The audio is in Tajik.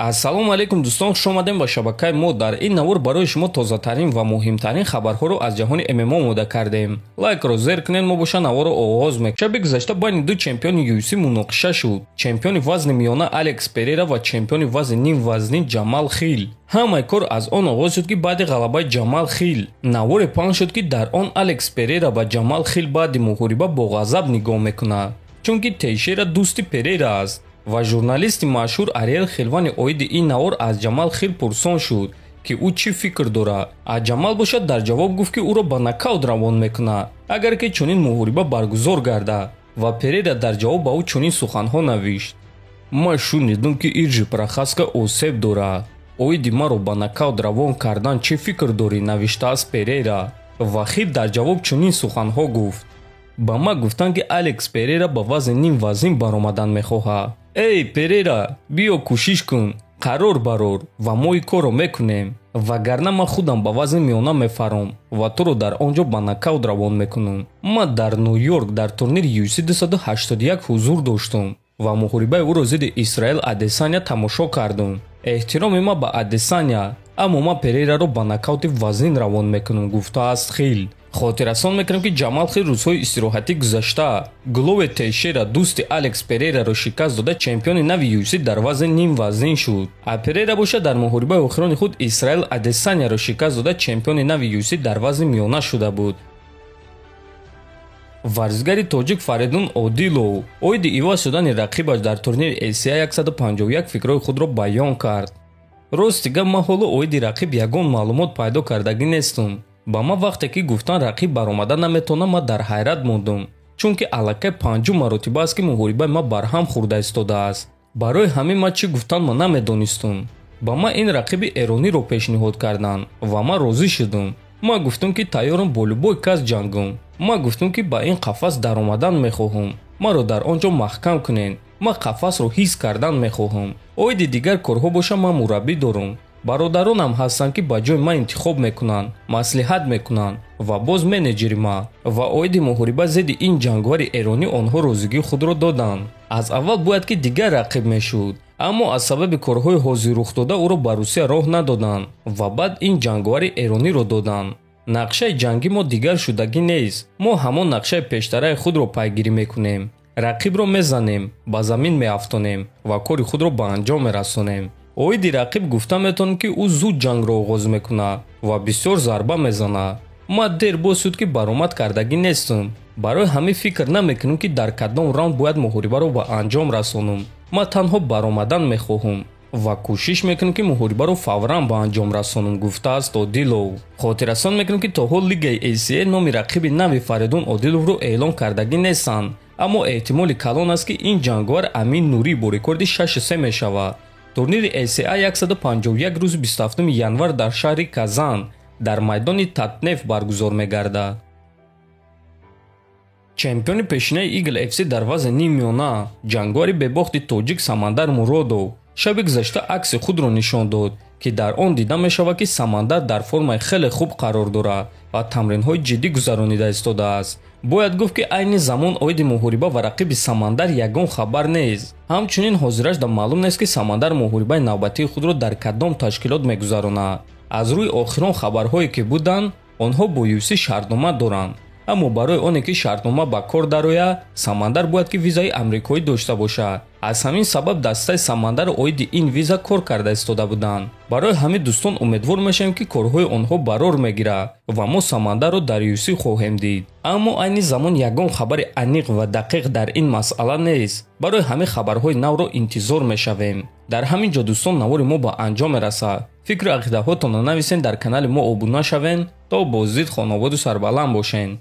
Ассалому алайкум дӯстон, хуш омадем ба шабакаи мо. Дар ин навор барои шумо тозатарин ва муҳимтарин хабарҳоро аз ҷаҳони ММА омода кардем. Лайкро зер кунед, мо боша наворро оғоз мекунем. Шаби гузашта байни ду чемпиони UFC муноқиша шуд. Чемпиони вазни миёна Алекс Перера ва чемпиони вазни нимвазнин Ҷамал Хил. Ҳамаи кор аз он оғоз шуд, ки баъди ғалабаи Ҷамал Хил наворе паҳн шуд, ки дар он Алекс Перера ба Ҷамал Хил баъди муҳориба бо ғазаб нигоҳ мекунад, чунки Тейшера дӯсти Перера аст. Ва журналисти машҳур Ариэл Хилвани оиди ин навор аз Ҷамал Хил пурсон шуд, ки ӯ чӣ фикр дорад. А Ҷамал бошад дар ҷавоб гуфт, ки ӯро ба нокаут равон мекунад, агар ки чунин муҳориба баргузор гардад. Ва Перера дар ҷавоб ба ӯ чунин суханҳо навишт: «Ман шунидам, ки Иржи Прохаска осеб дорад. Оиди маро ба нокаут равон кардан чӣ фикр дорӣ?» навиштааст Перера. Ва Хил дар ҷавоб чунин суханҳо гуфт: «Ба ман гуфтанд, ки Алекс Перера ба вазни нимвазнин баромадан мехоҳад. Эй Перера, биё кӯшиш кун, қарор барор ва мо ин корро мекунем, вагарна ман худам ба вазни миёна мефаром ва туро дар он ҷо ба нокаут равон мекунам. Ман дар Ню-Йорк дар турнири UFC 281 ҳузур доштум ва муҳорибаи ӯро зидди Исраэл Адесаня тамошо кардум. Эҳтироми ман ба Адесаня, аммо ман Перераро ба нокаути вазнин равон мекунам», гуфтааст Хил. Хотиррасон мекунем, ки Ҷамал Хил рӯзҳои истироҳатӣ гузашта Глове Тейшера, дӯсти Алекс Перераро шикаст дода, чемпиони нави UFC дар вазни нимвазнин шуд. А Перера бошад дар муҳорибаи охирони худ Исраэл Адесаняро шикаст дода, чемпиони нави UFC дар вазни миёна шуда буд. Варзишгари тоҷик Фаридун Одилов оиди иваз шудани рақибаш дар турнири ACA 151 фикрҳои худро баён кард. Рости гап, ман ҳоло оиди рақиб ягон маълумот пайдо кардагӣ нестум. Ба ман вақте ки гуфтан рақиб баромада наметавонам, ман дар ҳайрат мондум, чунки аллакай панҷум маротиба аст, ки муҳорибаи ман барҳам хӯрда истодааст. Барои ҳамин ман чӣ гуфтан ман намедонистум. Ба ман ин рақиби эрониро пешниҳод карданд ва ман розӣ шудум. Ман гуфтум, ки тайёрам бо любой кас ҷангум. Ман гуфтум, ки ба ин қафас даромадан мехоҳам, маро дар он ҷо маҳкам кунед, ман қафасро ҳис кардан мехоҳам. Оиди дигар корҳо боша, ман мураббӣ дорам, бародаронам ҳастанд, ки ба ҷои ман интихоб мекунанд, маслиҳат мекунанд ва боз менеҷери ман. Ва оиди муҳориба зидди ин ҷанговари эронӣ онҳо розигии худро доданд. Аз аввал бояд ки дигар рақиб мешуд, аммо аз сабаби корҳои ҳозир рухдода ӯро ба Русия роҳ надоданд ва баъд ин ҷанговари эрониро доданд. Нақшаи ҷангӣ мо дигар шудагӣ нест, мо ҳамон нақшаи пештараи худро пайгирӣ мекунем, рақибро мезанем, ба замин меафтонем ва кори худро ба анҷом мерасонем. Оиди рақиб гуфта метавонем, ки ӯ зуд ҷангро оғоз мекунад ва бисёр зарба мезанад. Ман дер боз шуд, ки баромад кардагӣ нестам. Барои ҳамин фикр намекунам, ки дар кадом раунд бояд муҳорибаро ба анҷом расонам. Ман танҳо баромадан мехоҳам ва кӯшиш мекунам, ки муҳорибаро фавран ба анҷом расонам, гуфтааст Одилов. Хотиррасон мекунем, ки то ҳол лигаи ACA номи рақиби нави Фаридун Одиловро эълон кардагӣ нестанд, аммо эҳтимоли калон аст, ки ин ҷанговар Амин Нурӣ бо рекорди 6-3 мешавад. Турнири ACA 151 рӯзи 27 январ дар шаҳри Казан дар майдони Татнефт баргузор мегардад. Чемпиони пешинаи Eagle FC дар вазни ниммиёна, ҷанговари бебохти тоҷик Самандар Муродов шаби гузашта акси худро нишон дод, ки дар он дида мешавад, ки Самандар дар формаи хеле хуб қарор дорад ва тамринҳои ҷиддӣ гузаронида истодааст. Бояд гуфт, ки айни замон оиди муҳориба ва рақиби Самандар ягон хабар нест. Ҳамчунин ҳозирашда маълум нест, ки Самандар муҳорибаи навбатии худро дар кадом ташкилот мегузаронад. Аз рӯи охирон хабарҳое ки буданд, онҳо бо UFC шартнома доранд, аммо барои оне ки шартнома ба кор дарояд, Самандар бояд ки визаи амрикоӣ дошта бошад. Аз ҳамин сабаб дастаи Самандар оиди ин виза кор карда истода буданд. Барои ҳамин дӯстон, умедвор мешавем, ки корҳои онҳо барор мегирад ва мо Самандарро дар UFC хоҳем дид. Аммо айни замон ягон хабари аниқ ва дақиқ дар ин масъала нест. Барои ҳамин хабарҳои навро интизор мешавем. Дар ҳамин ҷо, дӯстон, навори мо ба анҷом мерасад. Фикру ақидаҳотонро нависен, дар канали мо обуна шавен, то боздид хонободу сарбаланд бошен.